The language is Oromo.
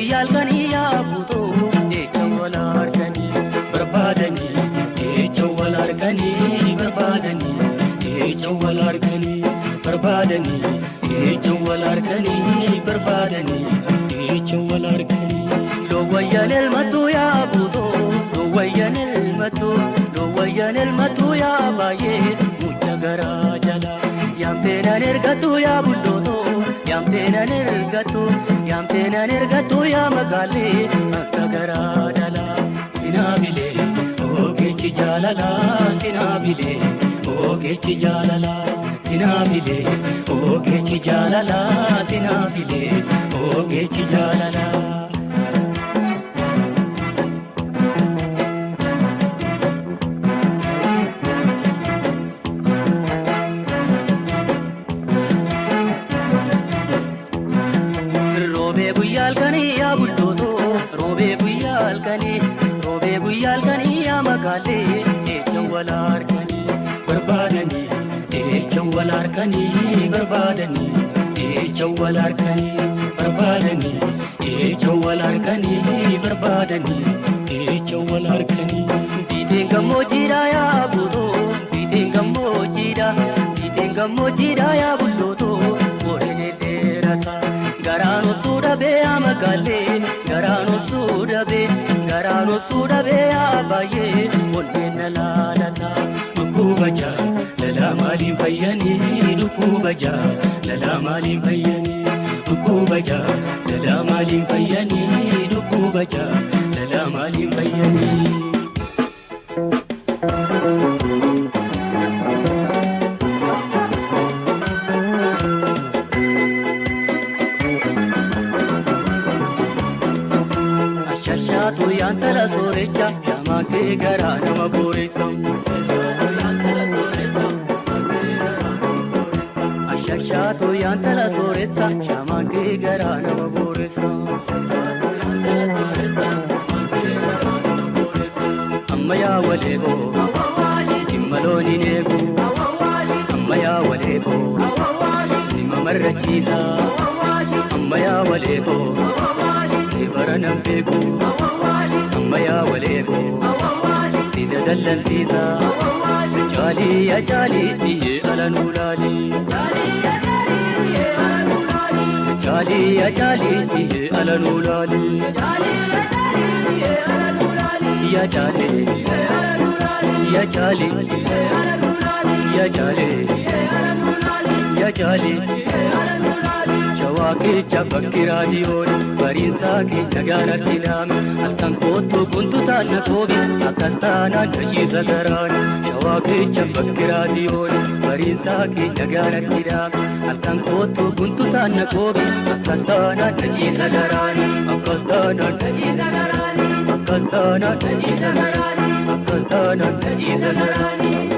guyyaa halkanii yaa buutoo jecha wal harkanii barbaadanii jecha wal harkanii barbaadanii jecha wal harkanii barbaadanii jecha wal harkanii barbaadanii jecha wal harkanii. Loowwayyan elmatu yaa buutoo loowwayyan elmatu loowwayyan elmatu yaa baay'ee mucha garaa jala yaamteenan ergatu yaa bullootoo yaamteenan ergatu yaamteenan ergatu yaa magaalee akka garaa dhala sinaabilee ogeechi jaalala sinaabilee ogeechi jaalala sinaabilee ogeechi jaalala sinaabilee ogeechi jaalala. Roobee guyyaa halkanii yaa bullootoo roobee guyyaa halkanii roobee guyyaa halkanii yaa magaalee jecha wal harkanii barbaadanii jecha wal harkanii barbaadanii jecha wal harkanii barbaadanii jecha wal harkanii barbaadanii jecha wal harkanii. Biiteen gammoojjiidha yaa buutoo biiteen gammoojjiidha biiteen gammoojjiidha yaa bullootoo qoree dheerata. Garaan osoo dhabee yaa magaalee garaan osoo dhabee garaan osoo dhabee yaa baay'ee onneen na laalata. Dhukkuba jaalalaa maaliin fayyanii dhukkuba jaalalaa maaliin fayyanii dhukkuba jaalalaa maaliin fayyanii dhukkuba jaalalaa maaliin fayyanii. Ashashaatu yaantala soorecha shaamaan kee garaa nama booressa. Ashashaatu yaantala sooressa shaamaan kee garaa nama booressa. Amma yaa waleeboo dhimma loon hin eegu amma yaa waleeboo dhimma marrachiisa amma yaa waleeboo. Bara nan beeku amma yaa waleeko si dadallansiisa caalii yaa caalii dhiyyee ala nuu laali caalii yaa caalii dhiyyee ala nuu laali yaa caalee yaa caalii yaa caalee yaa caalii. Shawaa keessa bakki raadiyoon bariinsaa keenya gaaratti naame halkan kootu guntu taana koobi akkas taanaan dhachiisa garaan. Shawaa keessa bakki raadiyoon bariinsaa keenya gaaratti naame halkan kootu guntu taana koobi akkas taanaan dhachiisa garaan. Akkas taanaan dhachiisa garaan. Akkas taanaan dhachiisa garaan. Akkas taanaan dhachiisa garaan.